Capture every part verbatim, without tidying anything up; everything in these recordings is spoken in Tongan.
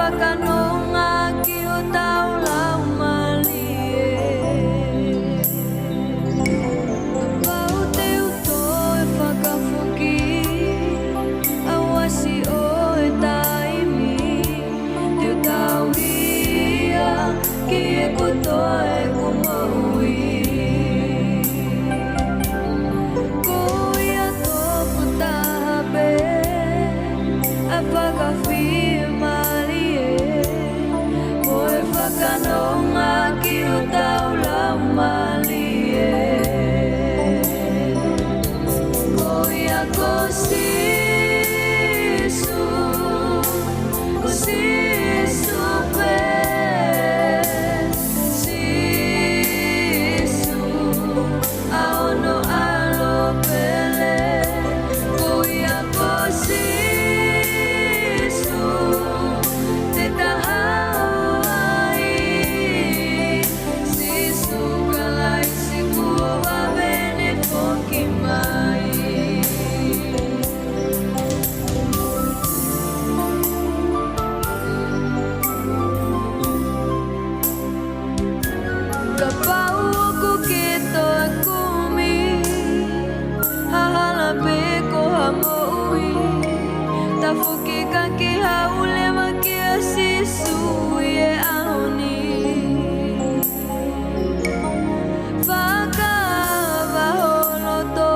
Fakanonga ki hotau laumālie. Kapau te u toe fakafoki, ʻaua siʻo e taimi, te u tauhi ia ki he kotoa ʻeku moʻui. Ko ia tokotaha pē ʻa e fakafiemālie, mo e fakanonga ki hotau laumālie. Ko ia ko Sīsū, ko Sīsū pē, Sīsū, ʻa hono ʻAlo pele. Ko ia ko Sīsū, te ta haʻu ai, Sīsū Kalaisi kuo vave ne foki mai. Kapau ʻoku ke toe kumi ha hala pe ko ha moʻui, tafoki ka ke haʻu leva kia Sīsū ʻi he ʻaho ni. Fakaava ho loto,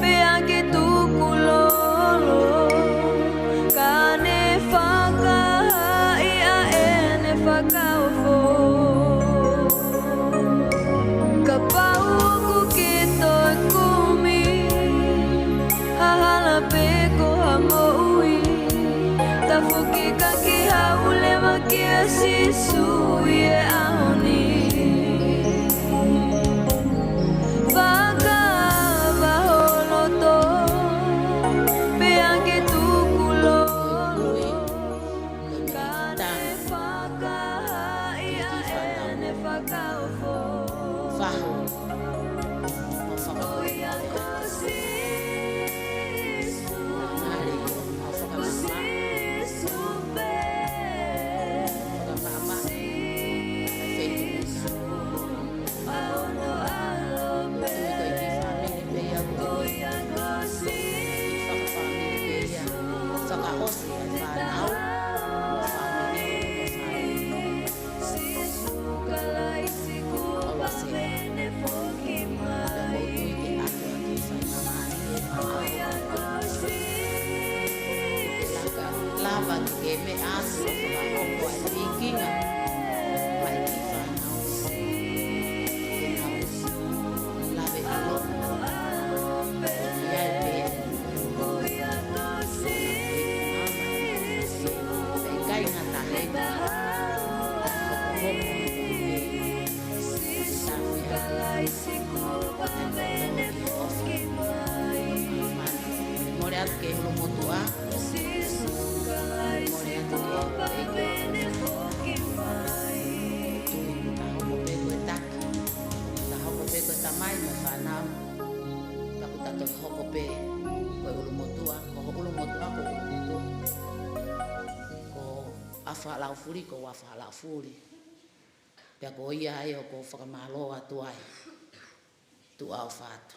pea ke tukulolo, ka ne fakahā ʻa ʻene fakaofo. Kapau ʻoku ke toe kumi ha hala pe ko ha moʻui, tafoki ka ke haʻu leva kia Sīsū ʻi he ʻaho ni. Fakaava ho loto, pea ke tukulolo, ka ne fakahā ʻa ʻene fakaofo. Fahu. Ko ia ko Sīsū, ko Sīsū pē, Sīsū, ʻa hono ʻAlo pele. Ko ia ko Sīsū, fakaʻosi e fānau, fāmili, Sīsū Kalaisi kuo vave ne foki mai. Ko ia ko Sīsū, lava ke meʻa atu, ko e ikinga mai ki fānau. Lave ʻa e loto. Ia e pē. Ko ia ko Sīsū, pea ʻikai ngata ai, Sīsū Kalaisi kuo vave ne foki mai. Mole atu ki he ʻulumotuʻa. Sīsū Kalaisi kuo vave ne foki mai. Tui, ta hoko pē ko e taki, ta hoko pē ko e tamai mo e fānau. Pea kuo ta toe hoko pē ko e ʻulumotuʻa, ko ho ʻulumotuʻa, ko ho ʻulumotuʻa. Ko Afalaufuli, ko Afalaufuli. Pea ko ia ai ʻoku ou fakamālō atu ai. Tuʻa ʻofa atu.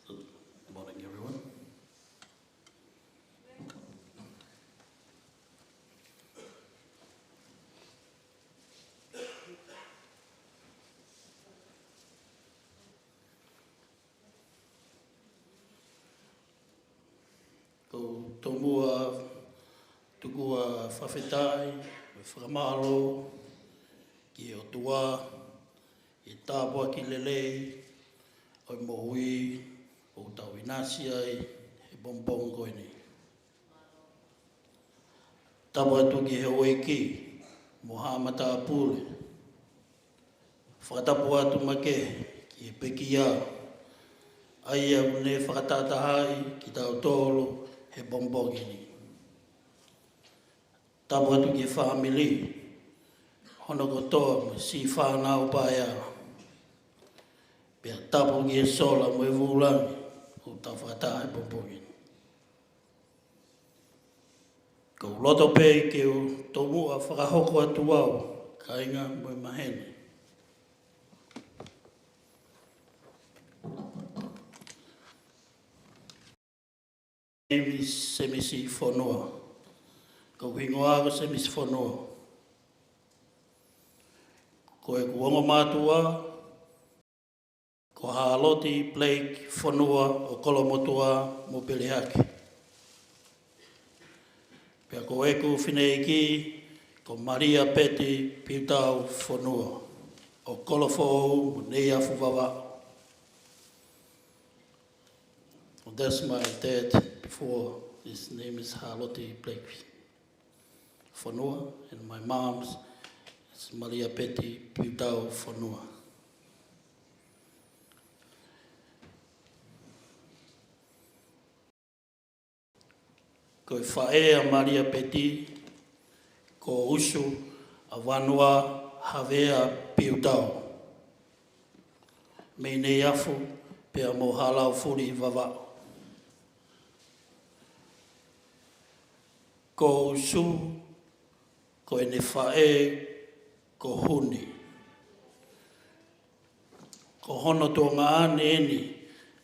Good morning, everyone. Ko e tomuʻa, tuku ʻa e fakafetaʻi mo e fakamālō ki he ʻOtua, ʻi Tāpuaki lelei ʻo e moʻui ʻoku tau ʻinasi ai he pongipongi ko eni. Tapu atu ki he houʻeiki mo haʻa matāpule. Fakatapu atu makehe ki he pekia, ʻa ia ʻoku ne fakatahatahaʻi kitautolu he pongipongi ni. Tapu atu ki he fāmili hono kotoa mo e siʻi fānau paea. Pea tapu ki he sola mo e vūlangi ʻoku tau fakataha he pongipongi ni. ʻOku ou loto pē ke u tomuʻa fakahoko atu au, kāinga mo e maheni. Semisi, Semisi Fonua. Ko hoku hingoa ko Semisi Fonua. Ko ʻeku ongo mātuʻa ko Hāloti Blake Fonua ʻo Kolomotuʻa mo Pelehake. Pea ko ʻeku fineʻeiki ko Malia Peti Piutau Fonua ʻo Kolofoʻou mo Neiafu Vavaʻu. Well, that's my dad before. His name is Hāloti Blake Fonua, and my mom's is Malia Peti Piutau Fonua. Ko e faʻē ʻa Malia Peti, ko Usu ʻa Vanua Havea Piutau, mei Neiafu pea mo Halaufuli Vavaʻu. Ko Usu, ko ʻene faʻē ko Huni. Ko hono tuongaʻane eni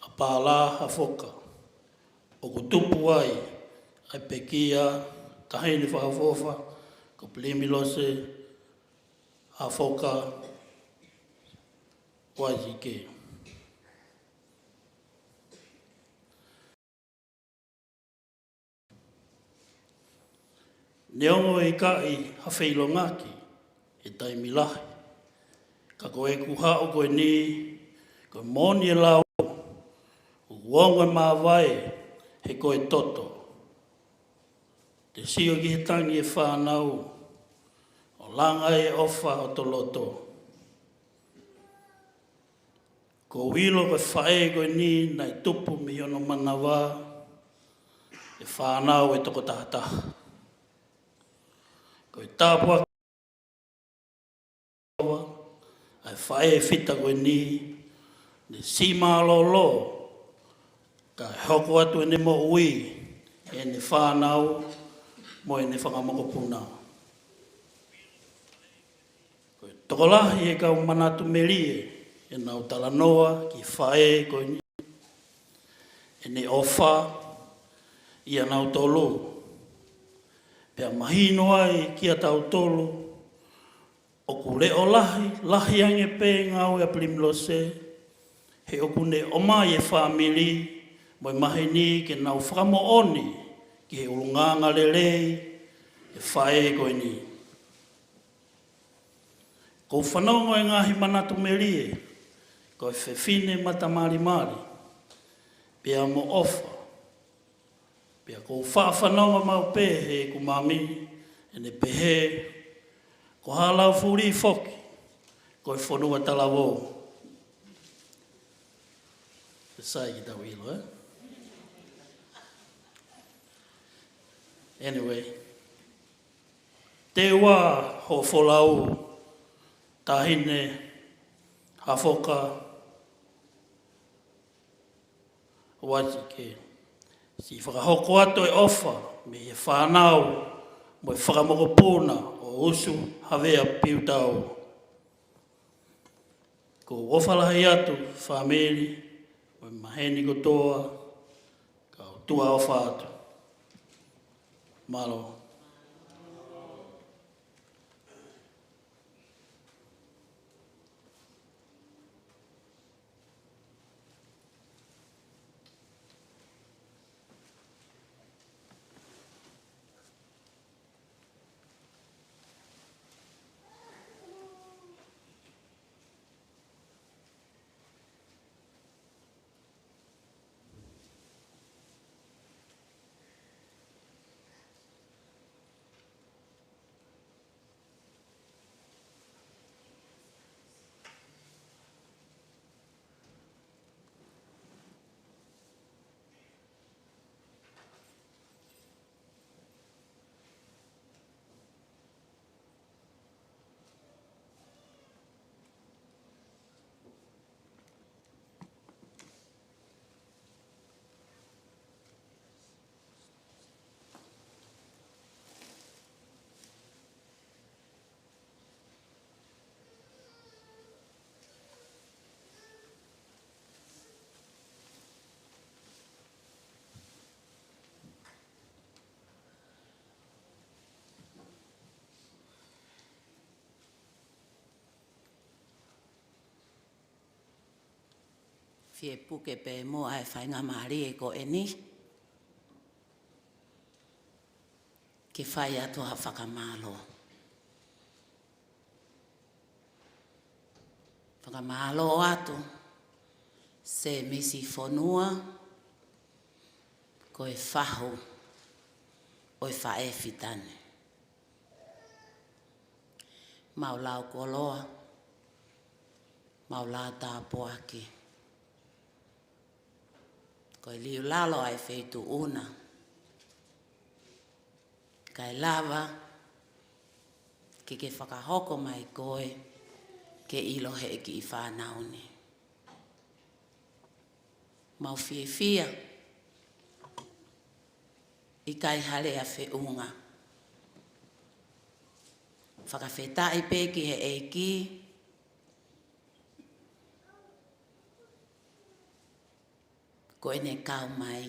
ʻa Pālā Hafoka, ʻoku tupu ai ʻa e pekia, taʻahine fakaʻofoʻofa ko Pilimilose Hafoka Uaisike. Neongo ʻikai ha feʻiloaki he taimi lahi, ka ko ʻeku haʻu ko eni, ko e moʻoni e lau, ʻoku ongo e māvae he ko e toto. Te sio ki he tangi e fānau, ʻo langa e ʻofa ʻo to loto. Ko u ʻilo ko e faʻē ko eni naʻe tupu mei hono manava e fānau ʻe toko tahataha. Ko e tāpuaki ʻa e faʻē fita ko eni, ne siʻi mālōlō, kae hoko atu ʻene moʻui, ʻene fānau, mo ʻene fanga mokopuna. Ko e tokolahi e kau manatu melie, ʻenau talanoa ki he faʻē ko eni, ʻene ʻofa ʻia nautolu. Pea mahino ai kia tautolu, ʻoku leʻo lahi, lahi ange pē ngāue ʻa Pilimilose, he ʻoku ne ʻomai e fāmili mo e maheni ke nau fakamoʻoni ki he ʻulungaanga lelei e faʻē ko eni. Ko u fanongo e ngaahi manatu melie, ko e fefine matamalimali, pea mo ʻofa. Pea ko u faʻa fanongo maʻu pē heʻeku mami, ʻene pehē, ko Halaufuli foki, ko e fonua talavou. Sai ke tau ʻilo, ē? Anyway. Te ua ho folau, taʻahine Hafoka Uaisike. Siʻi fakahoko atu e ʻofa mei he fānau mo e fanga mokopuna ʻo Usu Havea Piutau. Ko u ʻofa lahi atu, fāmili, mo e maheni kotoa, ka u tuʻa ʻofa atu. Mālō. Fie puke pē muʻa e faingamālie ko eni ke fai atu ha fakamālō. Fakamālō atu Sēmisi Fonua, ko e fahu ʻo e faʻē fitane. Mau lau koloa, mau lau tāpuaki. Ko e liu lalo ʻa e feituʻu na, kae lava ke ke fakahoko mai koe ke ʻilo he ʻeiki ʻi fānau ni. Mau fiefia, ʻikai ha lea feʻunga. Fakafetaʻi pē ki he ʻEiki, ko ʻene kau mai.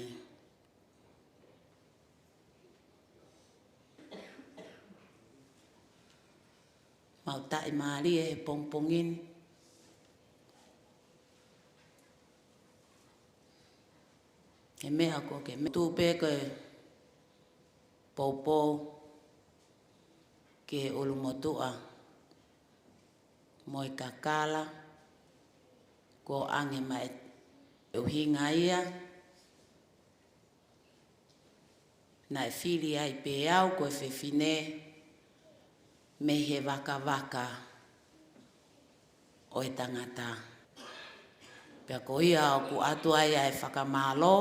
Mau taʻimālie he pongipongi ni. He meʻa ko ke me tuʻu pē ko e poupou ki he ʻulumotuʻa mo e kakala, ko ange mai e ʻuhinga ia naʻe fili ai pē au ko e fefine mei he vakavaka ʻo e tangata. Pea ko ia ʻoku ʻoatu ai ʻa e fakamālō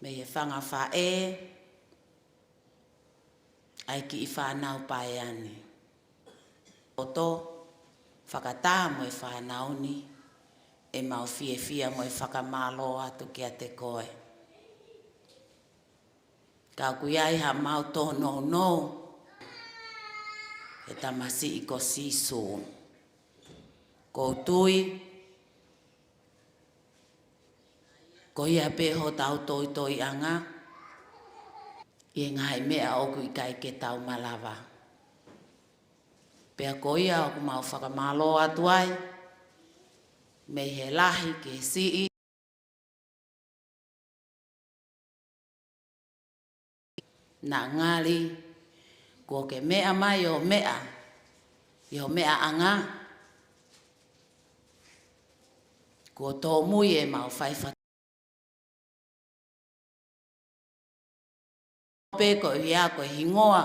mei he fanga faʻē, ʻa e kiʻi fānau paea ni. ʻOto, fakataha mo e fānau ni, ʻemau fiefia mo e fakamālō atu kiate koe. Ka ʻoku ʻi ai haʻamau tōnounou, he tamasiʻi ko Sīsū. Kou tui, ko ia pē hotau toitoiʻanga ʻi he ngaahi meʻa ʻoku ʻikai ke tau malava. Pea ko ia ʻoku mau fakamālō atu ai, mei he lahi ki he siʻi, naʻa ngali kuo ke meʻa mai ʻo meʻa ʻi ho meʻaʻanga, kuo tōmui ʻemau fai faka- pē ko ia ko e hingoa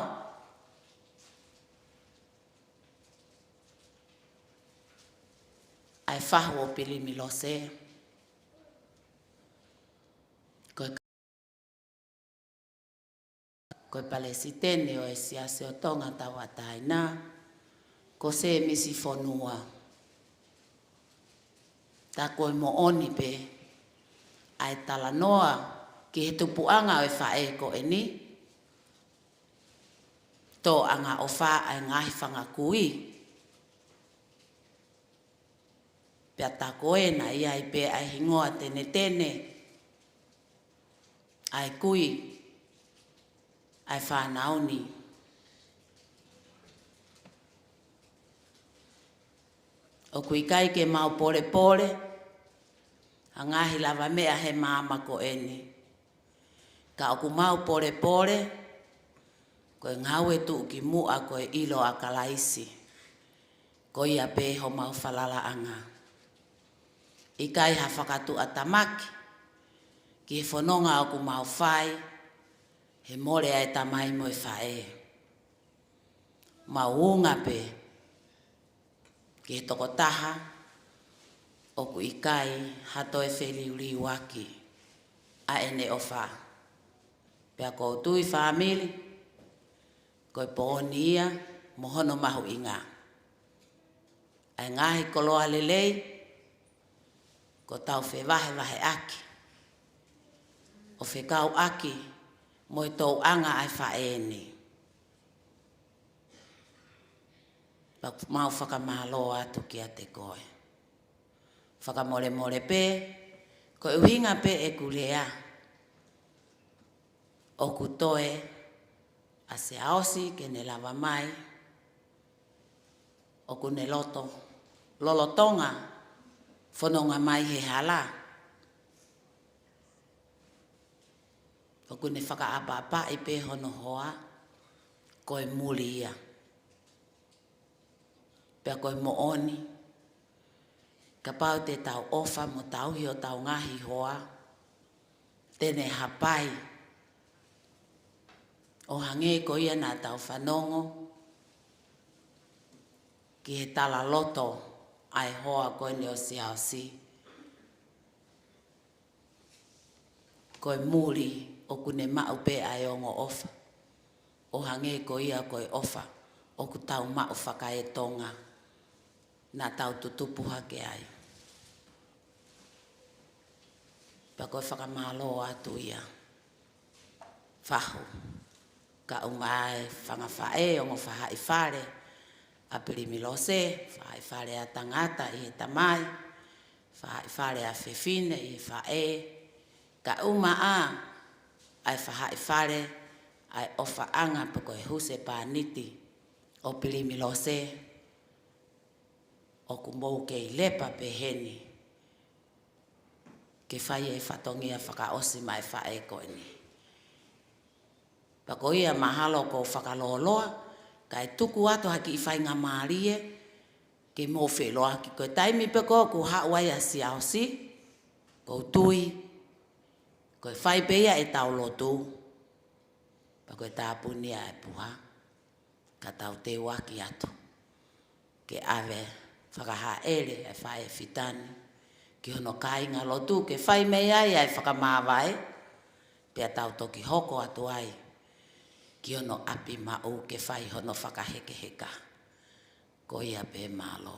ʻa e fahu ʻo Pilimilose, ko e, ko e palesiteni ʻo e Siasi ʻo Tonga Tauʻatāina, ko Sēmisi Fonua. Tā ko e moʻoni pē ʻa e talanoa ki he tupuʻanga ʻo e faʻē ko eni, tōʻanga ʻofa ʻa e ngaahi fanga kui. Pea tā ko ē naʻe ʻi ai pē ʻa e hingoa tenetene ʻa e kui, ʻa e fānau ni. ʻOku ʻikai ke mau polepole ha ngaahi lavameʻa he māmani ko eni. Ka ʻoku mau polepole, ko e ngāue tuʻukimuʻa ko e ʻilo ʻa Kalaisi. Ko ia pē homau falalaʻanga. ʻIkai ha fakatuʻatamaki ki he fononga ʻoku mau fai, he mole ʻa e tamai mo e faʻē. Mau unga pē ki he tokotaha ʻoku ʻikai ha toe feliuliuaki ʻa ʻene ʻofa. Pea kou tui fāmili, ko e pooni ia mo hono mahuʻinga. ʻA e ngaahi koloa lelei, ko ʻetau fevahevaheʻaki ʻo fekauʻaki mo e tōʻanga ʻa e faʻē ni. Pea mau fakamālō atu kiate koe. Fakamolemole pē, ko e ʻuhinga pē ʻeku lea, ʻoku toe ʻa Siaosi ke ne lava mai, ʻoku ne loto, lolotonga fononga mai he hala, ʻoku ne fakaʻapaʻapaʻi pē hono hoa, ko e muli ia. Pea ko e moʻoni, kapau te tau ʻofa mo tauhi hotau ngaahi hoa, te ne hapai. ʻO hangē ko ia naʻa tau fanongo ki he talaloto ʻa e hoa ko eni ʻo Siaosi. Ko e muli ʻoku ne maʻu pē ʻa e ongo ʻofa. ʻO hangē ko ia ko e ʻofa ʻoku tau maʻu fakaeTonga naʻa tau tutupu hake ai. Pea ko e fakamālō atu ia, Fahu, kae ʻumaʻā e fanga faʻē, ongo faʻahi fale ʻa Pilimilose, faʻahi fale ʻa tangata ʻi he tamai, faʻahi fale ʻa fefine ʻi he faʻē, kae ʻumaʻā ʻa e faʻahi fale ʻa e ʻofaʻanga pe ko e husepāniti ʻo Pilimilose, ʻoku mou kei lepa pehē ni ke fai e fatongia fakaʻosi maʻa e faʻē ko eni. Pea ko ia mahalo ʻoku ou fakalōloa, kae tuku atu ha kiʻi faingamālie ke mou feʻiloaki. Ko e taimi pē ko ē ʻoku haʻu ai ʻa Siaosi, ʻoku ou tui ko e fai pē ia ʻetau lotu, pea ko e tāpuni ia ʻa e puha, ka tau teuaki atu ke ʻave fakahaʻele ʻa e faʻē fitani ki hono kāingalotu, ke fai mei ai ʻa e fakamāvae, pea tau toki hoko atu ai ki hono ʻapi maʻu ke fai hono fakahekeheka. Ko ia pē, mālō.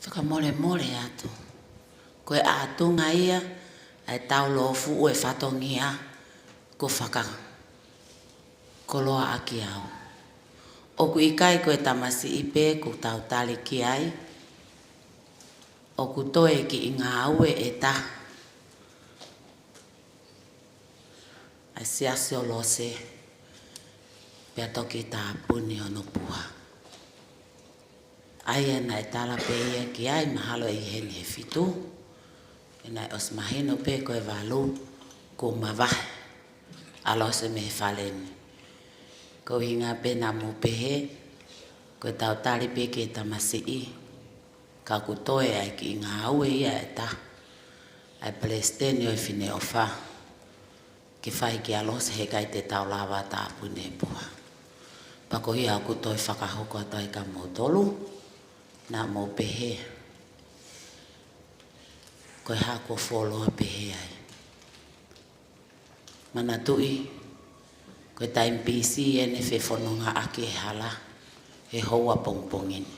Fakamolemole atu. Ko e ʻatunga ia ʻa e taulōfuʻu e fatongia kuo fakakoloa ʻaki au. ʻOku ʻikai ko e tamasiʻi pē ʻoku tau tali ki ai, ʻoku toe kiʻi ngāue ʻe taha ʻa e siasi ʻo Lose, pea toki tāpuni hono puha. ʻA ia naʻe tala pē ia ki ai, mahalo ʻe ʻi heni he fitu, ʻe naʻe ʻosi mahino pē ko e valu kuo mavahe ʻa Lose mei he fale ni. Ko e ʻuhinga pē naʻa mou pehē, ko e tau tali pē ki he tamasiʻi, ka ʻoku toe ʻa e kiʻi ngāue ia ʻe taha ʻa e palesiteni ʻo e Fineʻofa ke fai kia Lose, heʻikai te tau lava tāpuni e puha. Pea ko ia ʻoku toe fakahoko atu ai kia moutolu, naʻa mou pehē, ko e hā kuo fuoloa pehē ai. Manatuʻi, ko e taimi pisi eni e fefonongaʻaki e hala he houa pongipongi ni.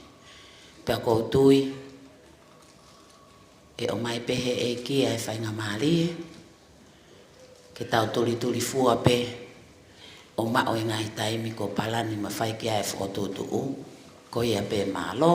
Pea ʻoku ou tui ʻe ʻomai pē ʻe he ʻEiki ʻa e faingamālie ke tau tulitulifua pē ʻo maʻu e ngaahi taimi kuo palani mo fai ki ai e fokotuʻutuʻu. Ko ia pē, mālō.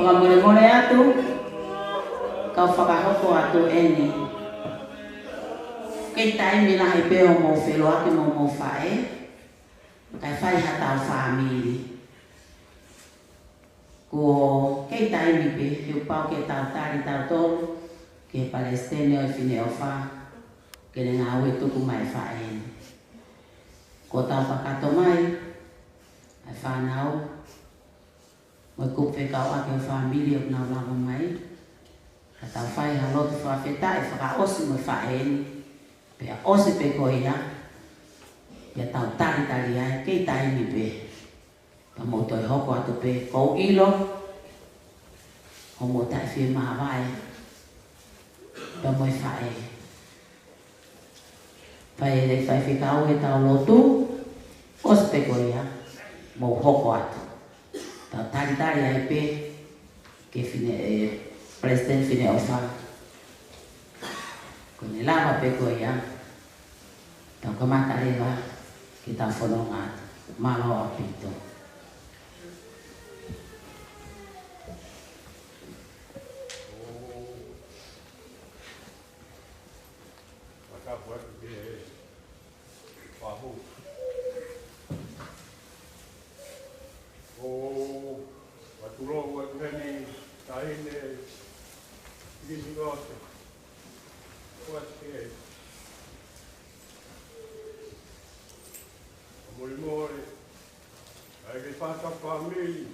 Fakamolemole atu, kau fakahoko atu eni. Kei taimi lahi pē hoʻomou feʻiloaki mo hoʻomou faʻē, kae fai haʻatau fāmili. Kuo kei taimi pē, he kuo pau ke tau tali tautolu ki he Palesiteni ʻo e Fineʻofa, ke ne ngāue tuku mai e faʻē ni. Kuo tau kakato mai ʻa e fānau mo e kupu fekauʻaki ʻo e fāmili ʻoku nau lava mai, ka tau fai ha lotu fakafetaʻi fakaʻosi mo e faʻē ni, pea ʻosi pē ko ia, pea tau talitali ai, kei taimi pē. Pea mou toe hoko atu pē, ʻoku ou ʻilo hoʻomou taʻefiemāvae pea mo e faʻē. Pea ʻe fai fekau ʻetau lotu, ʻosi pē ko ia, mou hoko atu. Tau talitali ai pē ki he Fine-, ʻe, Palesiteni Fineʻofa. Ko ʻene lava pē ko ia, tau kamata leva ke tau fononga atu. Mālō ʻaupito. Matapu atu ki he pahu. ʻOku ou tulou atu heni, taʻahine Kilisi Lote. ʻOku ʻasi ke fakamolemole, ʻa e ke fata fāmili,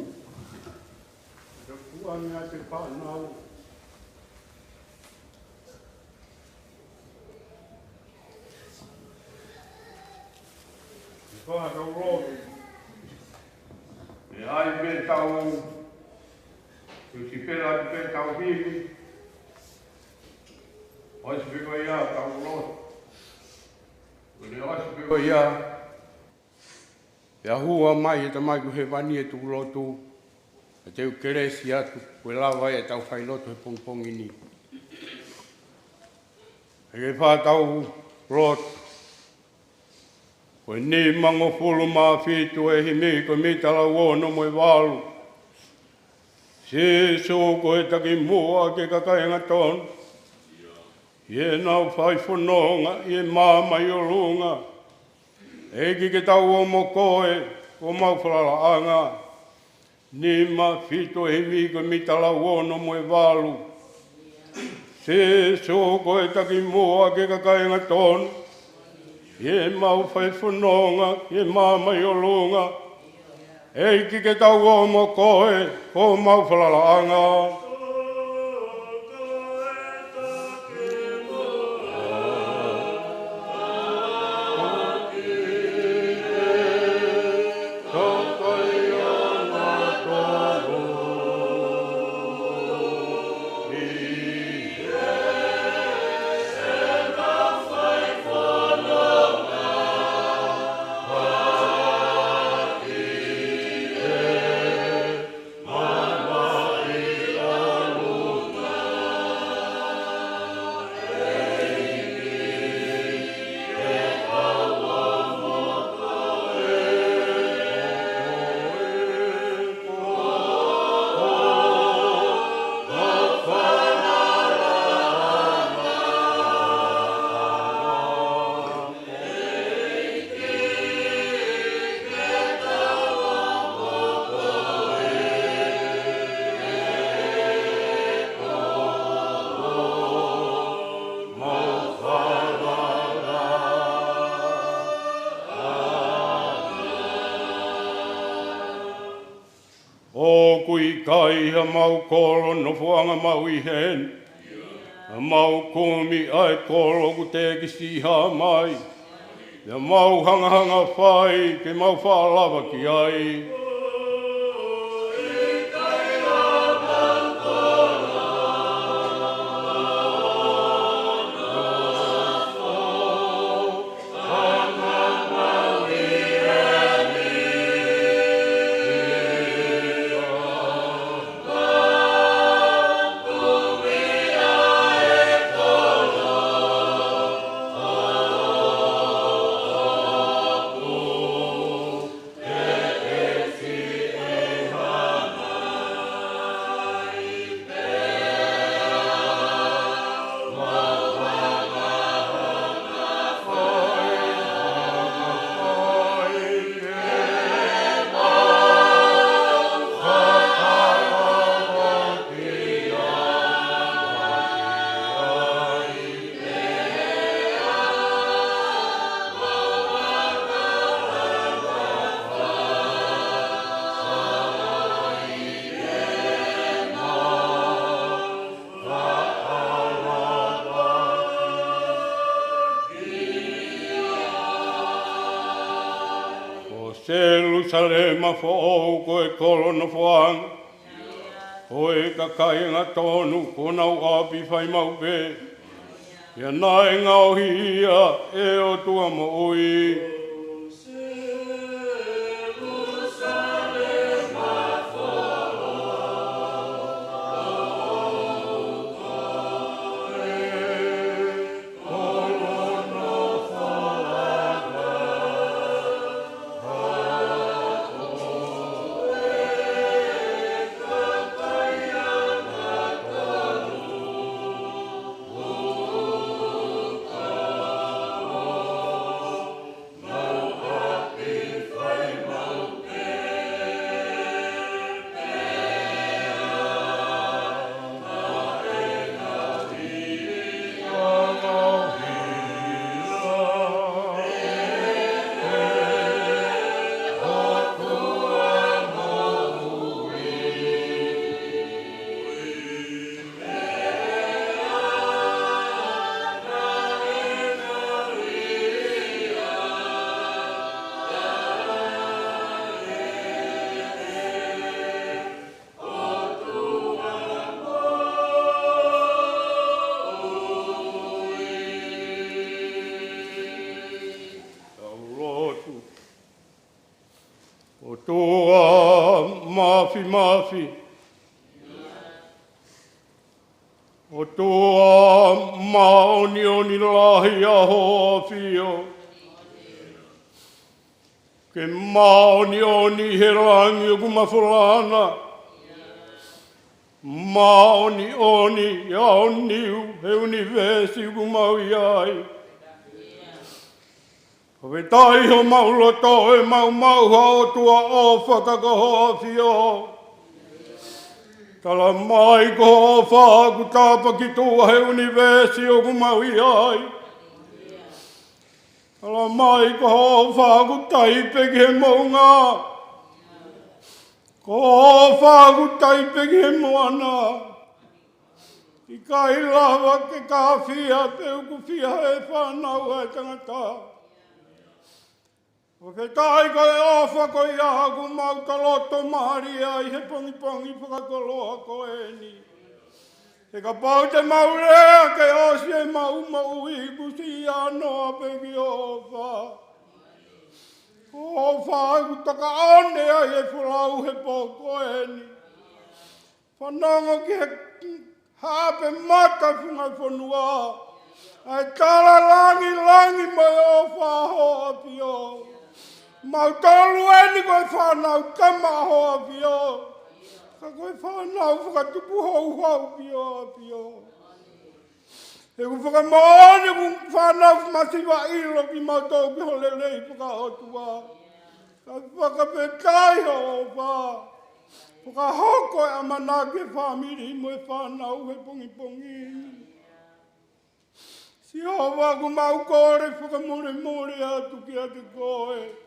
ʻo tuʻu ange ʻa e fānau. Ke fai ʻetau lotu. ʻE ʻai pē ʻetau, ke sipela atu pē ʻetau himi. ʻOsi pē ko ia ʻetau lotu. Ko ʻene ʻosi pē ko ia, pea hū mai ʻa e Tamai ʻoku ʻi hēvani ʻa e tuku lotu, ʻa e teu kelesi atu, ko e lava ʻetau fai lotu he pongipongi ni. ʻE ke fai ʻetau lotu. Ko e nimangofulu mā fitu ʻa e himi ko e mita lau ono mo e valu. Sīsū ko e takimuʻa ki he kakai angatonu, ʻi heʻenau fai fononga ʻi he māmani ʻolunga. ʻEiki ke tau ō mo koe, ko homau falalaʻanga. Nima fitu ʻa e himi ko e mita lau ono mo e valu. Sīsū ko e takimuʻa ki he kakai angatonu, ʻi heʻemau fai fononga ʻi he māmani ʻolunga. ʻEiki ke tau ō mo koe, ko homau falalaʻanga. ʻOku ʻikai hamau kolo nofoʻanga maʻu ʻi heni. Naʻa mau kumi ʻa e kolo kuo teʻeki siʻi hā mai. Naʻa mau hangahanga fai ke mau faʻa lava ki ai. Selusalema foʻou ko e kolo nofoʻanga ʻo e kakai angatonu, ko honau ʻapi fai maʻu pē. Pea naʻe ngaohi ia ʻe he ʻOtua moʻui. Tau lotu. ʻOtua Māfimafi, ʻOtua māʻoniʻoni lahi ʻa Hoʻo ʻAfio. Ke māʻoniʻoni he langi ʻoku mafola na. Māʻoniʻoni ʻa ʻo niu he ʻunivēsi ʻoku mau ʻi ai. Fakafetaʻi homau loto ʻe maumau ha ʻOtua ʻofa ka ko Hoʻo ʻAfio. Tala mai ko Hoʻo ʻofa ʻoku tāpuaki tuʻa he ʻunivēsi ʻoku mau ʻi ai. Tala mai ko Hoʻo ʻofa ʻoku taipe ki he moʻunga. Ko Hoʻo ʻofa ʻoku taipe ki he moana. ʻIkai lava ke ka fia pe ʻoku fia he fānau ʻa e tangata. Fakafetaʻi ko e ʻofa ko ia ʻoku mau tau loto mālie ai he pongipongi fakakoloa ko eni. He kapau te mau lea ke ʻosi ʻemau moʻui, kuo ʻosi ʻia noa pē ki Hoʻo ʻofa. Hoʻo ʻofa ʻoku takaʻosi ai e folau he pō ko eni. Fanongo ki he haʻape mata funga fonua. ʻA e tala langilangi mo e ʻofa ʻa Hoʻo ʻAfio. Mautolu eni ko e fānau tama ʻa Hoʻo ʻAfio. Ka ko e fānau fakatupu houhau ki Hoʻo ʻAfio. He ʻoku fakamoʻoni ʻoku fānau masiva ʻilo kimautolu ki ho lelei fakaʻotua. Ka fakafetaʻi Hoʻo ʻofa. Fakahoko e ʻamanaki e fāmili mo e fānau he pongipongi. Sihova ʻoku mau kole fakamolemole atu kiate koe.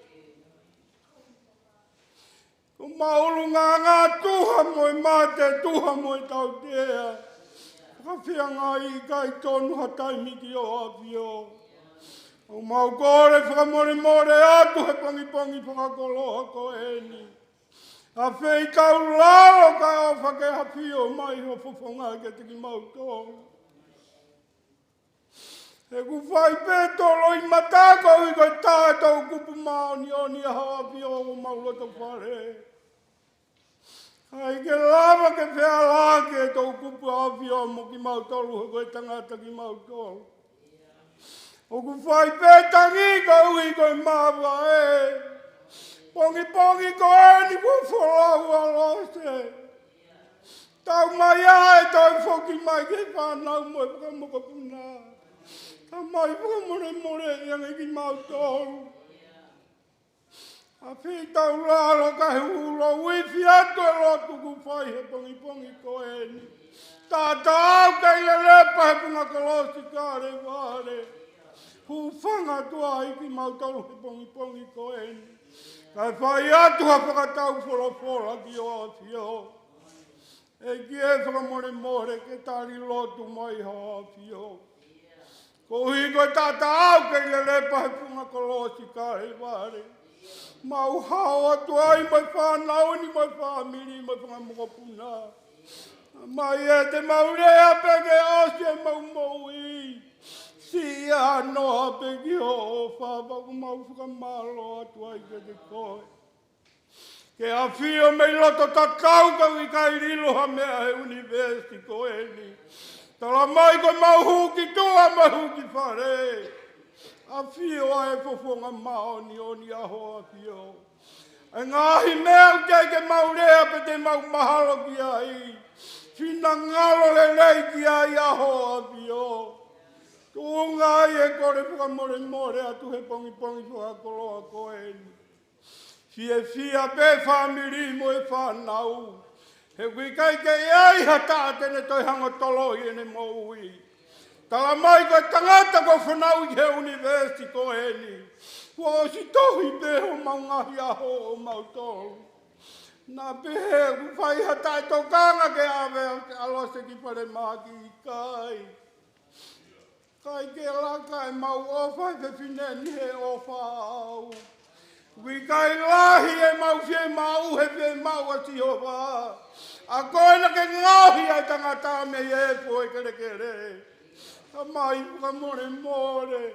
Ko ʻemau ʻulungaanga tuha mo e mate, tuha mo e tautea. Fakafeangai ʻikai tonu ha taimi ki Hoʻo ʻAfio. ʻOku mau kole fakamolemole atu he pongipongi fakakoloa ko eni. ʻAfeʻi tau lalo kae ʻofa ke ʻafio mai ho fofonga kiate kimautolu. He ʻoku fai pē toloi mata koeʻuhi ko e tā e toʻukupu māʻoniʻoni ʻa Hoʻo ʻAfio ʻo mau loto fale. ʻIkai ke lava ke feala ke toʻukupu ʻa Hoʻo ʻAfio mo kimautolu he ko e tangata kimautolu. ʻOku fai pē tangi koeʻuhi ko e māvae. Pongipongi ko eni kuo folau ʻa Lose. Tau mai ʻa e tau foki mai ki he fānau mo e fakamokopuna. Tau mai fakamolemole ʻi ange kimautolu. ʻAfeʻi tau lalo kae hū lou ifi atu e lotu ʻoku fai he pongipongi ko eni. Taʻataʻau kei lelepa he funga kolosi Kalevale. Hūfanga atu ai kimautolu he pongipongi ko eni. Kae fai atu ha fakatau folofola ki Hoʻo ʻAfio. ʻEiki ē, fakamolemole ke tali lotu mai Hoʻo ʻAfio. Koeʻuhi ko e taʻataʻau kei lelepa he funga kolosi Kalevale. Mau hao atu ai mo e fānau ni, mo e fāmili, mo e fanga mokopuna. Mai ē te mau lea pē ke ʻosi ʻemau moʻui. Siʻi ʻanoa pē ki hoʻo ʻofa, pea ʻoku mau fakamālō atu ai kiate koe. Ke ʻafio mei loto tatau ka ʻoku ʻikai lilo ha meʻa he ʻunivēsi ko eni. Tala mai ko ʻemau hū ki tuʻa mo e hū ki fale. ʻAfio ʻa e fofonga māʻoniʻoni ʻa hoʻo ʻAfio. ʻA e ngaahi meʻa ʻoku ʻikai ke mau lea pe te mau mahalo ki ai. Finangalo lelei ki ai ʻa hoʻo ʻAfio. Tuʻunga ai e kole fakamolemole atu he pongipongi fakakoloa ko eni. Fiefia pē fāmili mo e fānau. He ʻoku ʻikai ke ʻi ai ha taha te ne toe hanga ʻo toloi ʻene moʻui. Tala mai ko e tangata kuo fanauʻi he ʻunivēsi ko eni. Kuo ʻosi tohi pē homau ngaahi ʻaho ʻomautolu. Naʻa pehē ʻoku fai ha taʻetokanga ke ʻave ʻa Lose ki falemahaki, ʻikai. ʻIkai ke laka ʻemau ʻofa he fefine ni he ʻofa au. ʻOku ʻikai lahi ʻemau fiemaʻu he fiemaʻu ʻa Sihova. ʻA koe naʻa ke ngaohi ʻa e tangata mei he efu ʻo e kelekele. Tamai fakamolemole.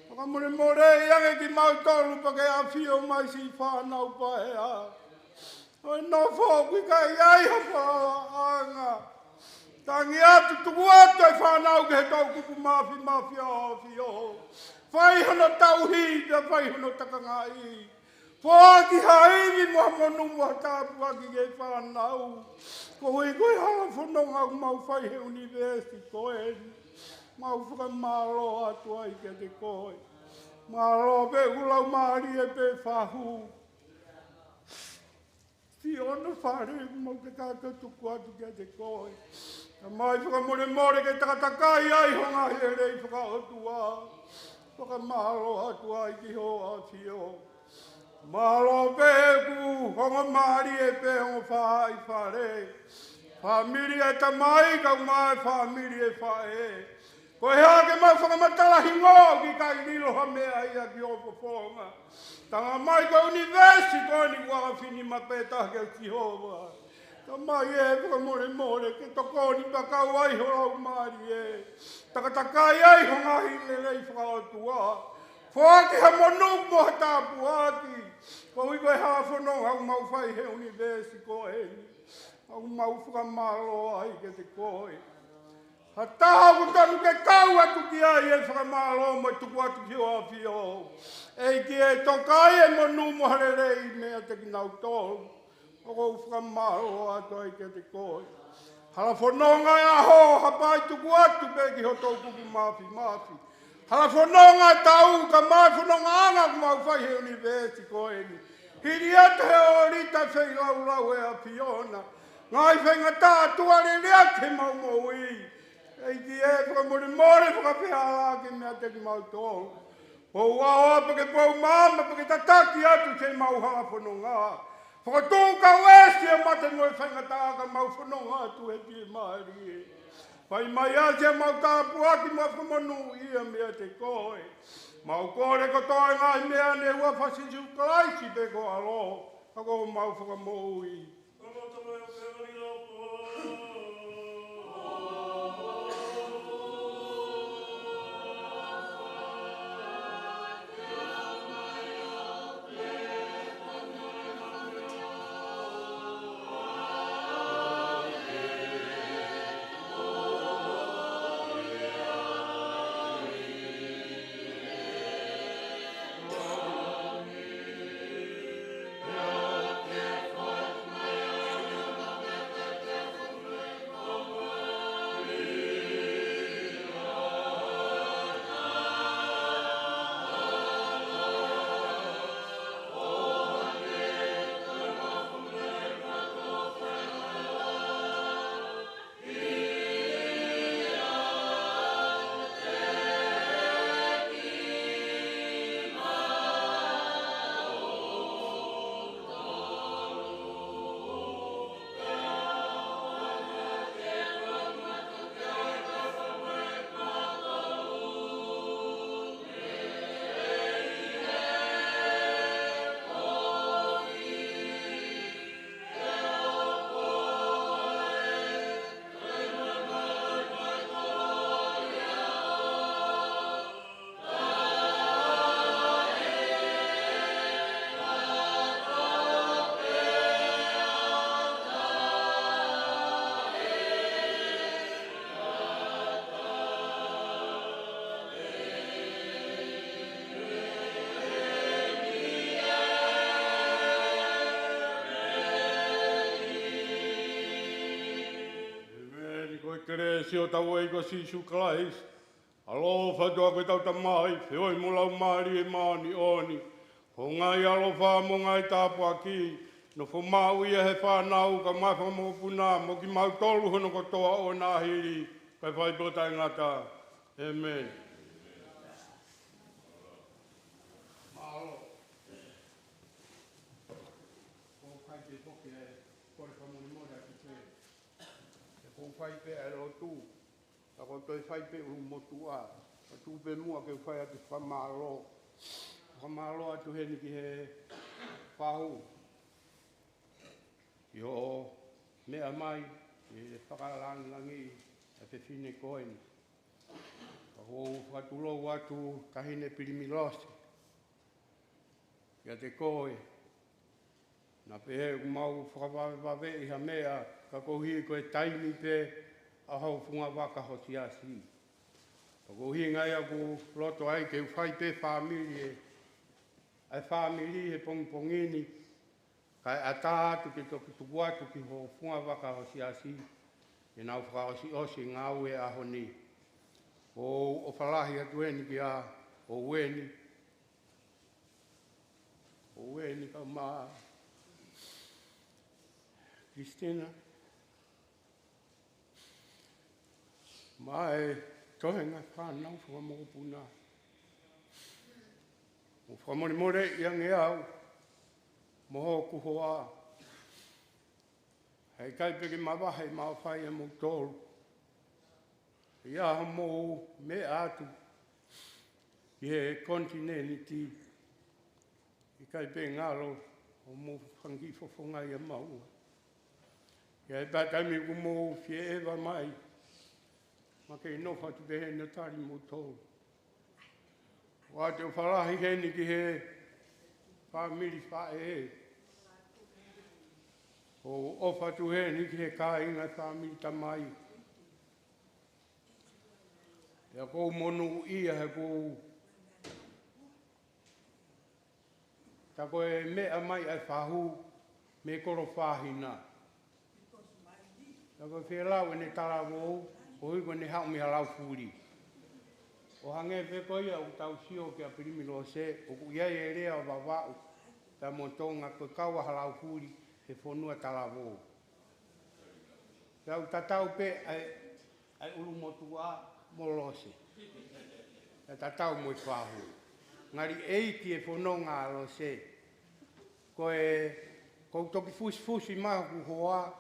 Fakamolemoleʻi ange kimautolu pea ke ʻafio mai siʻi fānau paea. ʻO e nofo ʻoku ʻikai ai ha falalaʻanga. Tangi atu, tuku atu e fānau ki he toʻukupu māfimafi ʻa hoʻo ʻAfio. Fai hono tauhi pea fai hono takangaʻi. Foaki ha ivi mo ha monū mo ha tāpuaki ki he fānau. Koeʻuhi ko e hala fononga ʻoku mau fai he ʻunivēsi ko eni. Mau fakamālō atu ai kiate koe. Mālō pē ʻoku laumālie pē fahu. Siʻono fale, mau te kākau tuku atu kiate koe. Tamai fakamolemole ke takatakai ai ho ngaahi lelei fakaʻotua. Fakamālō atu ai ki hoʻo ʻAfio. Mālō pē ʻoku ongo mālie pē ongo faʻē ʻi fale. Fāmili ʻa e tamai kae ʻumaʻā e fāmili ʻa e faʻē. Ko e hā ke mau fakamatala hingoa ʻoku ʻikai lilo ha meʻa ia ki hoʻo fofonga. Tala mai ko e ʻunivēsi ko eni kuo ʻafio ni maʻa pē taha kia Sihova. Tamai ē, fakamolemole ke tokoni pea kau ai ho laumālie. Takatakai ai ho ngaahi lelei fakaʻotua. Foaki ha monū mo ha tāpuaki. Koeʻuhi ko e hala fononga ʻoku mau fai he ʻunivēsi ko eni. ʻOku mau fakamālō ai kiate koe. Ha taha ʻoku tonu ke kau atu ki ai e fakamālō mo e tuku atu ki hoʻo ʻAfio. ʻEiki ē, toka ai e monū mo ha lelei meiate kinautolu. ʻOku ou fakamālō atu ai kiate koe. Hala fononga ʻo e ʻaho, hapai tuku atu pē ki ho toʻukupu māfimafi. Hala fononga ʻo e taʻu, kae ʻumaʻā e fonongaʻanga ʻoku mau fai he ʻunivēsi ko eni. Hili atu he ʻōlita feilaulau ʻa e ʻAfiona. Ngaahi faingataʻa tuʻa lelei ʻaki ʻemau moʻui. ʻEiki ē, fakamolemole, fakafehālaaki meiate kimautolu. Pou ʻaoa pea ke pou maama pea ke tataki atu siʻemau hala fononga. Fakatuʻu kau ʻesi ʻa e mate mo e faingataʻa ka mau fononga atu he fiemālie. Fai mai ā siʻemau tāpuaki mo e fakamonūʻia meiate koe. Mau kole kotoa e ngaahi meʻa ni ʻi he huafa ʻo Sīsū Kalaisi pē ko ho ʻAlo, ʻa ko homau Fakamoʻui. kelesi ʻo hotau ʻEiki ko Sīsū Kalaisi, ʻaloʻofa ʻa e ʻOtua ko ʻetau Tamai, feohi mo e Laumālie Māʻoniʻoni, ko e ngaahi ʻaloʻofa mo e ngaahi tāpuaki, nofo maʻu ia he fānau kae ʻumaʻā e fanga mokopuna mo kimautolu hono kotoa ʻo ʻaho ni, kae fai pē ʻo taʻengata. ʻĒmeni. Mālō. Ko e kai ke toki e kole fakamolemole atu pē. Ko e fai pē ʻa e lotu. Ka ko e toe fai pē ʻulumotuʻa. Ka tuku pē muʻa ke u fai atu e fakamālō. Fakamālō atu heni ki he fahu. ʻI hoʻo meʻa mai, ʻi he fakalāngilangiʻi ʻa e fefine ko eni. Ka ʻoku ou fakatulou atu Taʻahine Pilimilose. ʻIate koe, naʻa pehē ʻoku mau fakavavevaveʻi ha meʻa, ka koeʻuhi ko e taimi pē ʻa hoʻo fungavaka ho siasi. Ka ko e ʻuhinga ia ʻoku ou loto ai ke u fai pē fāmili ē, ʻa e fāmili he pongipongi ni, kae ʻatā atu ke toki tuku atu ki hoʻo fungavaka ho siasi, ke nau fakaʻosiʻosi e ngāue ʻaho ni. ʻOku ou ʻofa lahi atu eni kia Oweni, Oweni kae ʻumaʻā Christina, mo e toenga fānau fanga mokopuna. ʻOku ou fakamolemoleʻi ange au mo hoku hoa. Heʻikai pē ke mavahe ʻemau fai ʻamoutolu. ʻI ai haʻamou meʻa atu ki he konitinēniti, ʻikai pē ngalo hoʻomou fanga kiʻi fofonga ia maua. ʻI ai pē taimi ʻoku mou fie ʻeva mai, mo ke nofo atu pē heni ʻo tali moutolu. ʻOatu e ʻofa lahi heni ki he fāmili faʻē. ʻOku ou ʻofa atu heni ki he kāinga e fāmili tamai. Pea ʻoku ou monūʻia he ʻoku ou tā ko e meʻa mai ʻa e fahu mei Kolofāhina. Tā ko e fie lau ʻene talavou, koeʻuhi ko ʻene haʻu mei Halaufuli. ʻO hangē pē ko ia ʻoku tau sio kia Pilimilose, ʻoku ʻi ai e lea ʻo Vavaʻu, pea mo Tonga ko e kau ʻa Halaufuli he fonua talavou. Pea ʻoku tatau pē ʻa e ʻa e ʻulumotuʻa mo Lose. Pea tatau mo e fahu. Ngali ʻeiki e fononga ʻa Lose. Ko e, ʻoku ou toki fusifusi mai hoku hoa,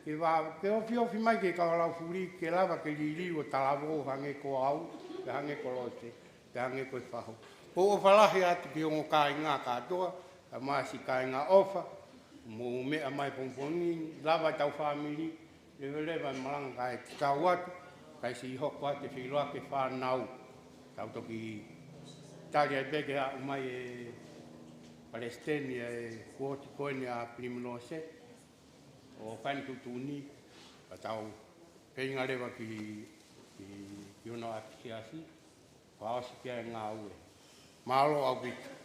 ke vā, ke ofiofi mai ki he kau Halaufuli, ke lava ke liliu ʻo talavou hangē ko au, pea hangē ko Lose, pea hangē ko e fahu. ʻOku ou ʻofa lahi atu ki he ongo kāinga kātoa, kae ʻumaʻā siʻi kāinga ʻofa, mou meʻa mai pongipongi ni, lava ʻetau fāmili, leveleva e malanga kae tatau atu, kae siʻi hoko atu e feʻiloaki e fānau. Tau toki tali ai pē ke aʻu mai e palesiteni e kuoti ko eni ʻa Pilimilose, ʻo fai ʻene tuʻutuʻuni, ka tau feinga leva ki, ki, ki hono ʻapisiasi, fakaʻosi pē ʻa e ngāue. Mālō ʻaupito.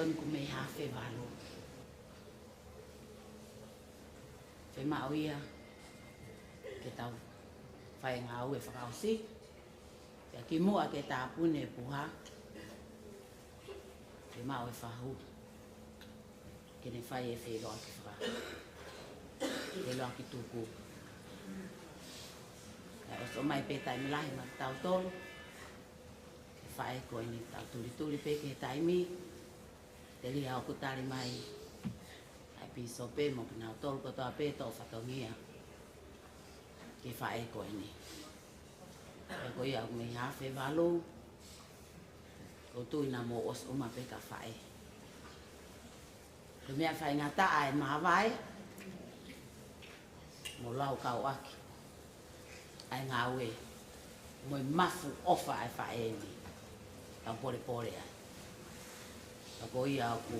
Ko e mei Hafevalu. Fiemaʻu ia ke tau fai e ngāue fakaʻosi. Pea kimuʻa ke tāpuni e puha, fiemaʻu e fahu ke ne fai e feʻiloaki faka-, feʻiloaki tuku. Pea ʻosi ʻomai pē taimi lahi maʻatautolu ki he faʻē ko eni, tau tulituli pē ki he taimi. Telia ʻoku tali mai ʻa e pīsope mo kinautolu kotoa pē ʻoku fatongia ki he faʻē ko eni. Pea ko ia ʻoku mei Hafevalu, ʻoku ou tui naʻa mou ʻosi ʻuma pē ki he faʻē. Ko e meʻa faingataʻa e māvae, mo laukau ʻaki ʻa e ngāue mo e mafu ʻofa ʻa e faʻē ni. Tau polepole ai. Ka ko ia ʻoku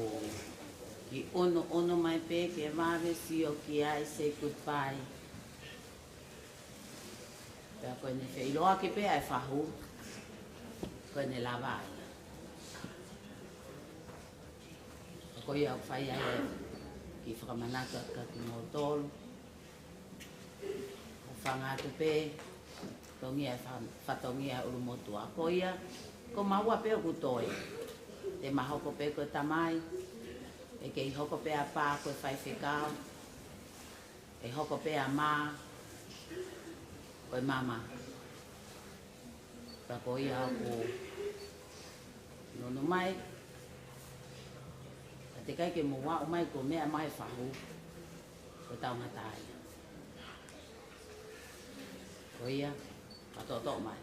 kiʻi ʻunuʻunu mai pē ke vave, sio ki ai, say goodbye. Pea ko ʻene feʻiloaki pē ʻa e fahu, ko ʻene lava ia. Ka ko ia ʻoku fai ai e kiʻi fakamanatu atu kia kimoutolu. ʻOku fanga atu pē, tongia e fa-, fatongia e ʻulumotuʻa. Ko ia, ko maua pē ʻoku toe. Te ma hoko pē ko e tamai, ʻe kei hoko pē ʻa pā ko e faifekau, ʻe hoko pē ʻa mā ko e mama. Ka ko ia ʻoku nunu mai, ka teʻeki ai ke mou aʻu mai kuo meʻa mai e fahu, ko e taungata ia. Ko ia, ka toʻotoʻo mai.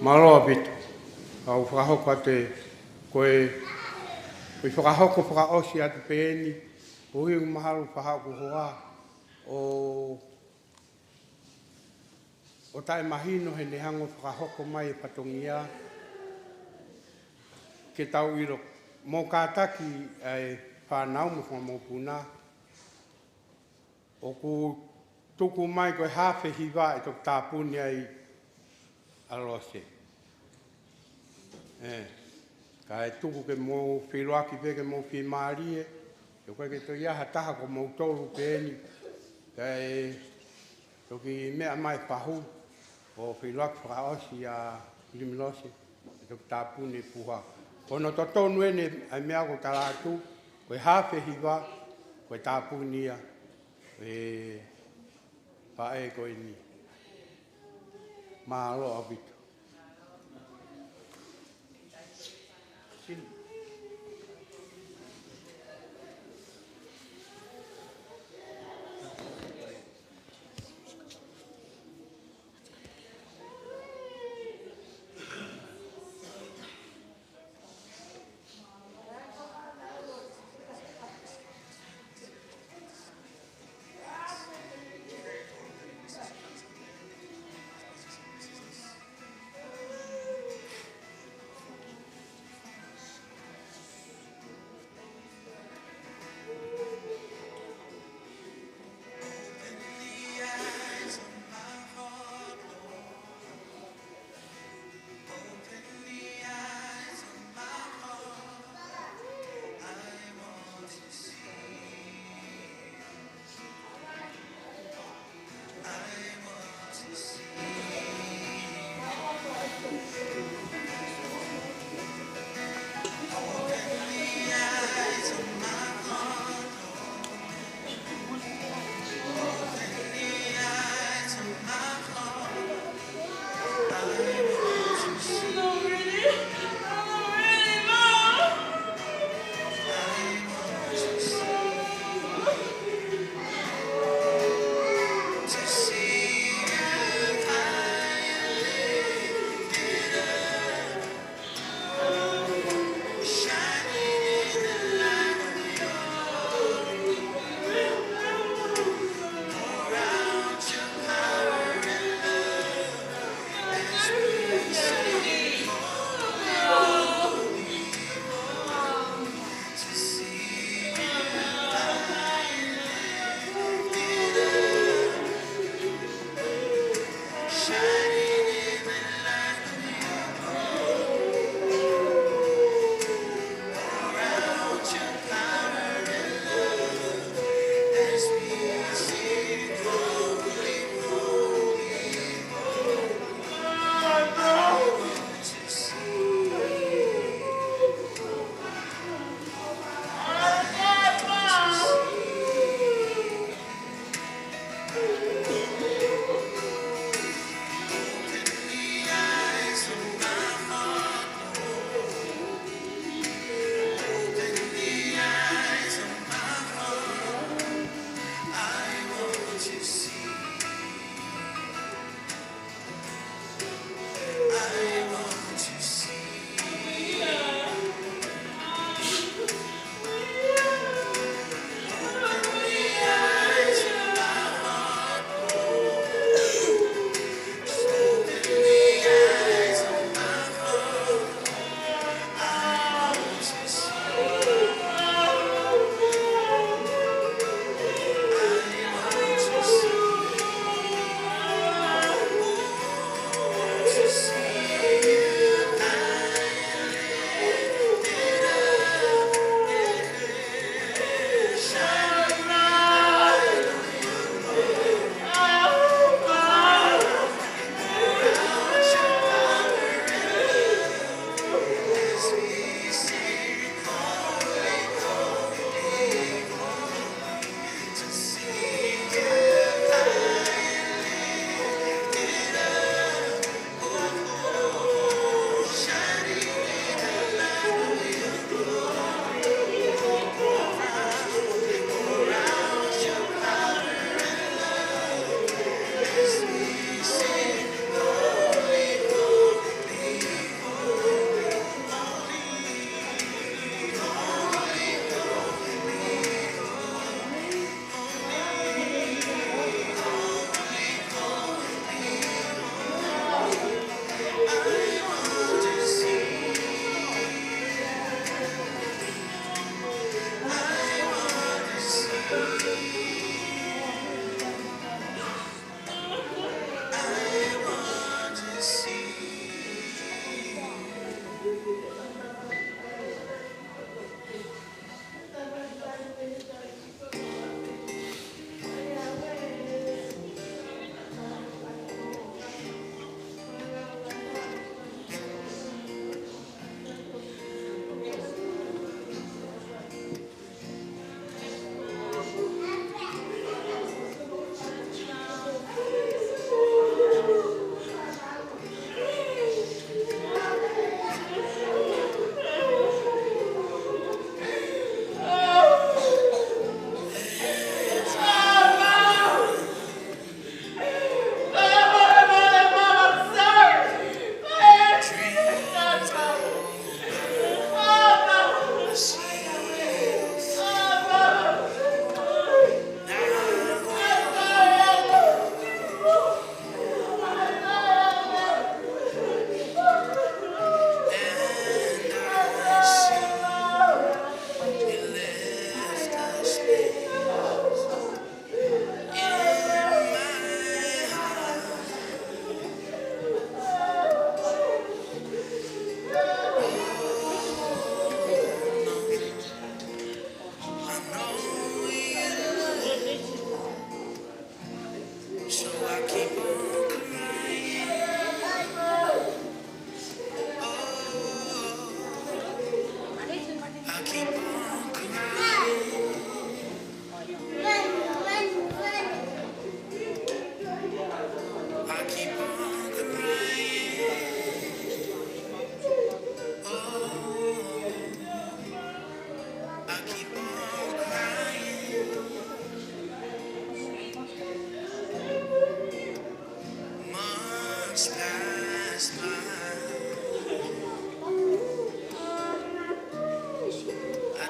Mālō ʻaupito. ʻOku ou fakahoko atu e, ko e, ko e fakahoko fakaʻosi atu pē eni, koeʻuhi mahalo fahaku hoa, ʻo, ʻo taʻemahino heʻene hanga ʻo fakahoko mai e fatongia, ke tau ʻilo, mo kātaki ʻa e fānau mo e fanga mokopuna, ʻoku tuku mai ko e hafe hiva ʻe toki tāpuni ai ʻa Lose. ʻE, kae tuku ke mou feʻiloaki pē ke mou fiemālie, he ʻoku ʻikai ke toe ʻi ai ha taha ko moutolu pē eni, kae toki meʻa mai fahu, ʻo feʻiloaki fakaʻosi ʻa Limi Lose, ʻe toki tāpuni e puha. Ko hono totonu eni ʻa e meʻa ʻoku ou tala atu, ko e hafe hiva, ko e tāpuni ia, ʻe, faʻē ko eni. Mālō ʻaupito.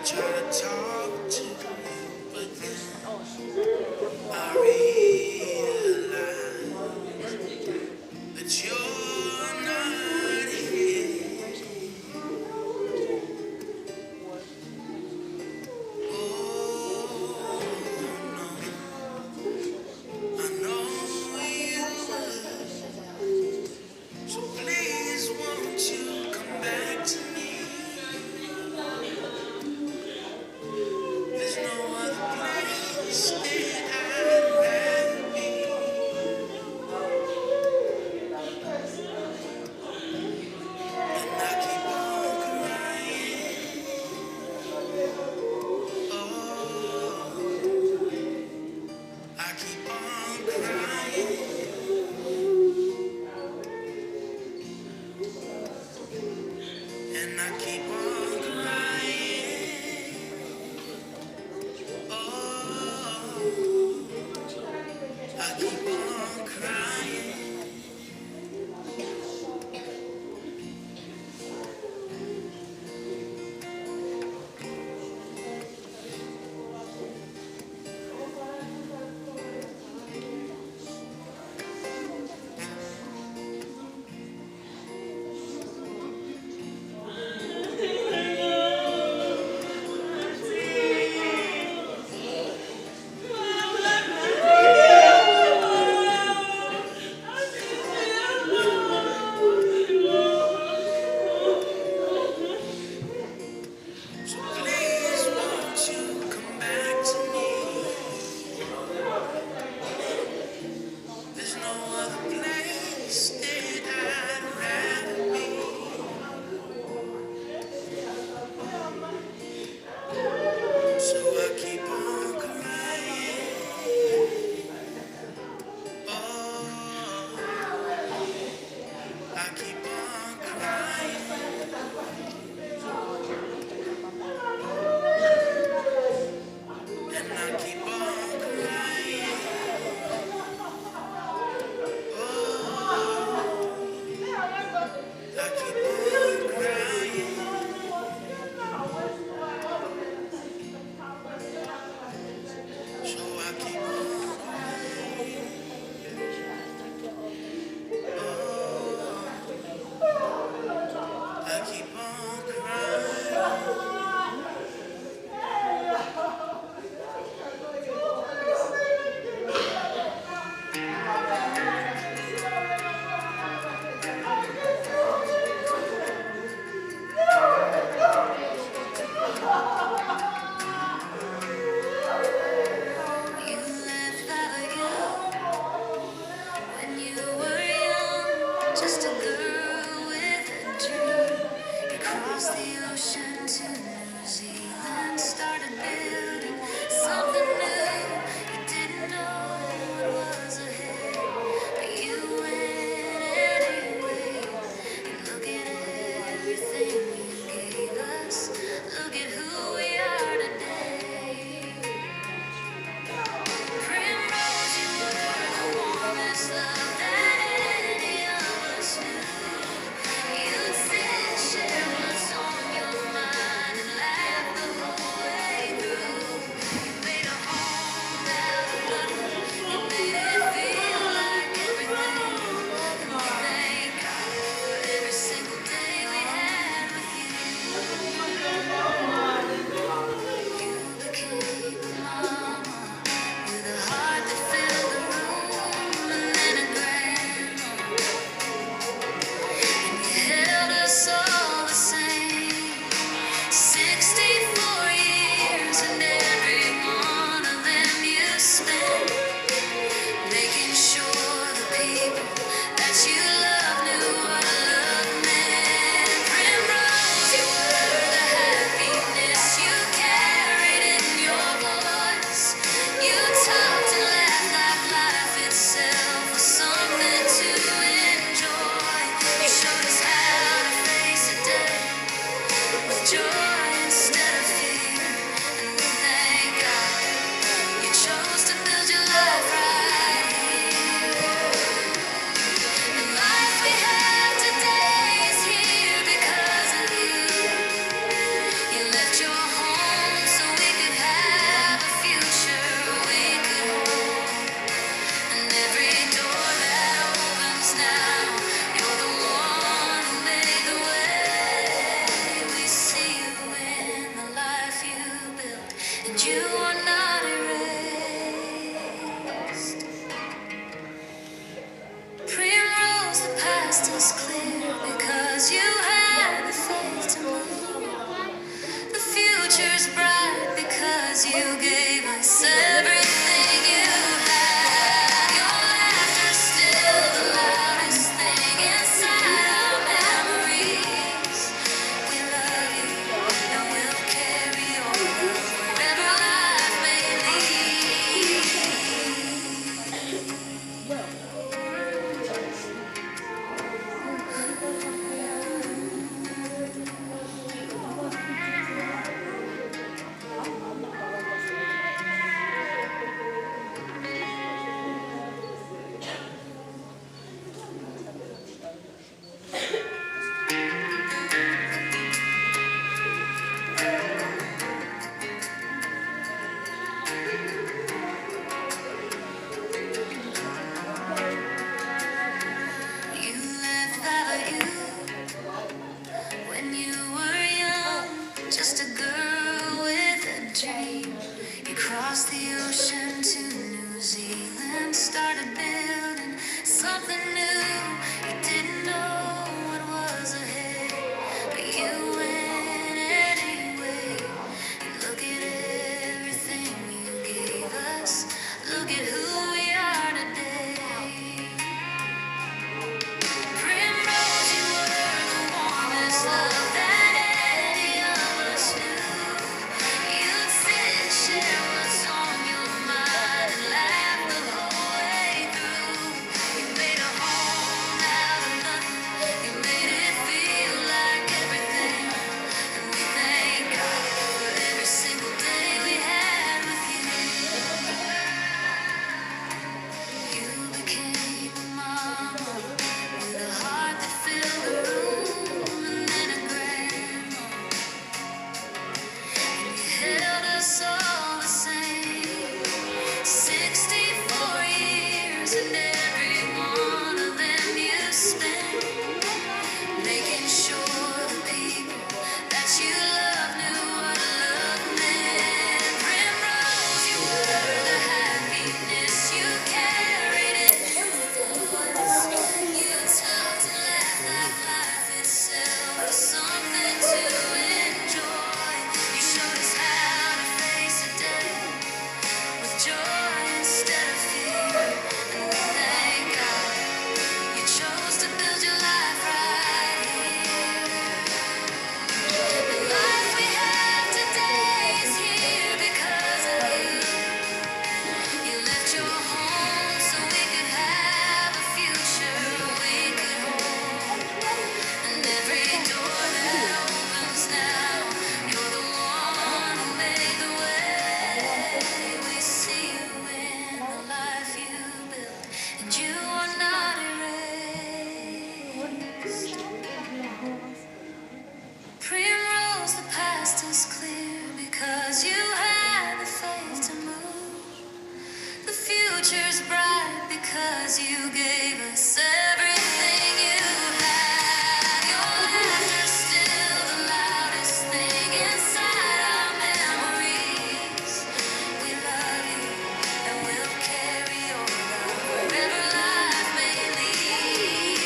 Try to talk to you, but then I realize that you're not here. Oh, no. I know you would. So please, won't you come back to me? There's You gave us everything you have. Your laughter's still the loudest thing inside our memories. We love you, and we'll carry your love wherever life may lead. You left Vavaʻu when you were young, just a girl with a dream. You crossed the ocean to New Zealand, started building something new. You didn't know what was ahead, but you went anyway. And look at everything you gave us. Look at who we are today. Primrose, you were the warmest love that any of us knew. You'd sit and share what's on your mind and laugh the whole way through. You made a home out of nothing. You made it feel like everything. And we thank God for every single day we had with you. You became a mama with a heart that filled the room, and then a grandma. And you held us all the same. Sixty-four years, and every one of them you spent making sure the people that you love knew what love meant. Primrose, you were the happiness you carried in. You talked and laughed like life itself was something to enjoy. You showed us how to face the day with joy instead of fear. And we thank God you chose to build your life right here. The life we have today is here because of you. You left your home so we could have a future we could hold. And every door that opens now, you're the one who made the way. We see you in the life you built, and you are not erased. Primrose, the past is clear because you had the faith to move. The future's bright because you gave us everything you have. Your laughter's still the loudest thing inside our memories. We love you, and we'll carry your love wherever life may lead.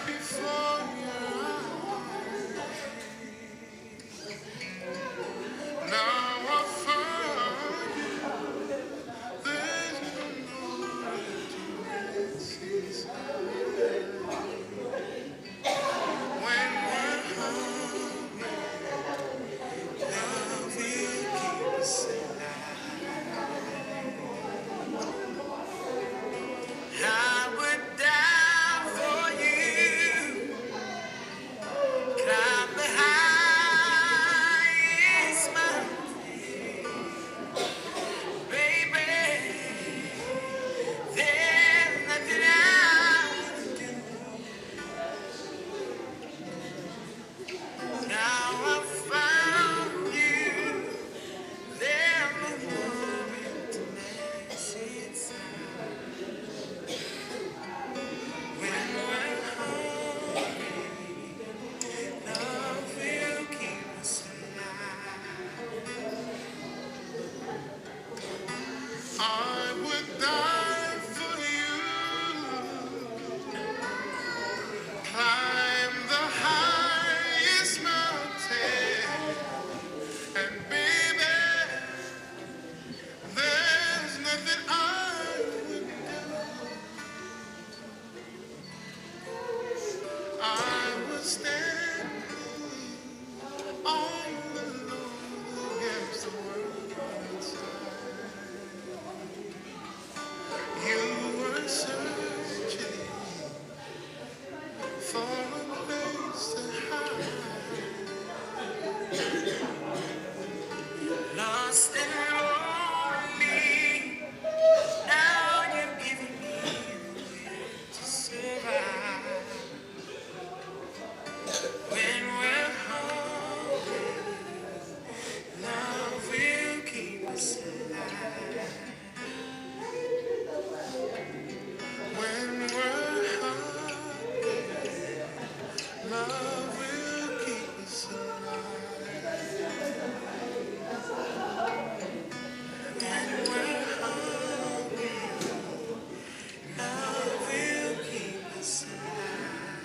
before your eyes. Now I find you. There's no more emptiness inside. When we're hungry, love will keep us alive. I would die for you. Climb the highest mountain, baby. There's nothing I wouldn't do. Now I found you. There are no more empty places. When we're hungry, love will keep us alive. I would die for you. Climb the highest mountain, and baby, there's nothing I wouldn't do. I was standing all alone against the world outside. You were searching for a place to hide. Lost and lonely, now you're giving me a way to survive. When we're hungry, love will keep us alive. When we're hungry, love will keep us alive. When we're hungry, love will keep us alive.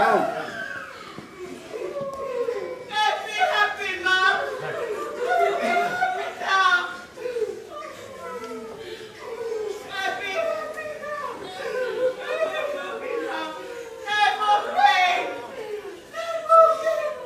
Happy, happy mom. Happy, happy mom. Happy, happy mom. Happy, happy mom. Never pain. Never pain.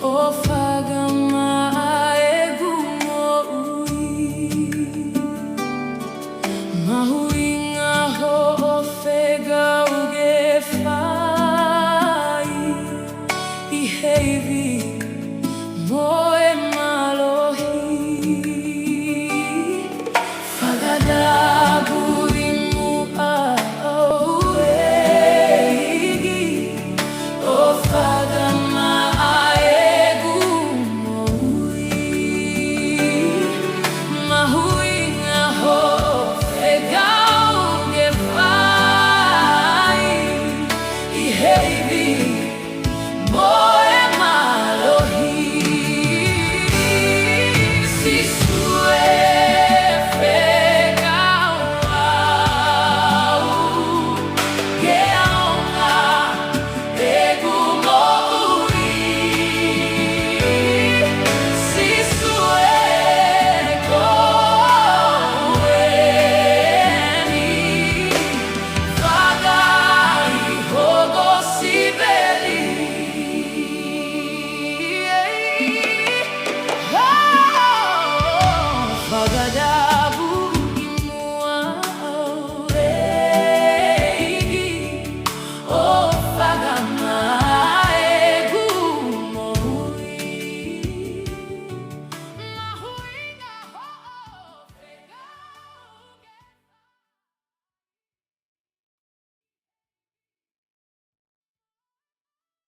ʻo fakamaʻa ʻeku moʻui. Mahuʻinga hoʻo fekau ke fai ʻi he ivi mo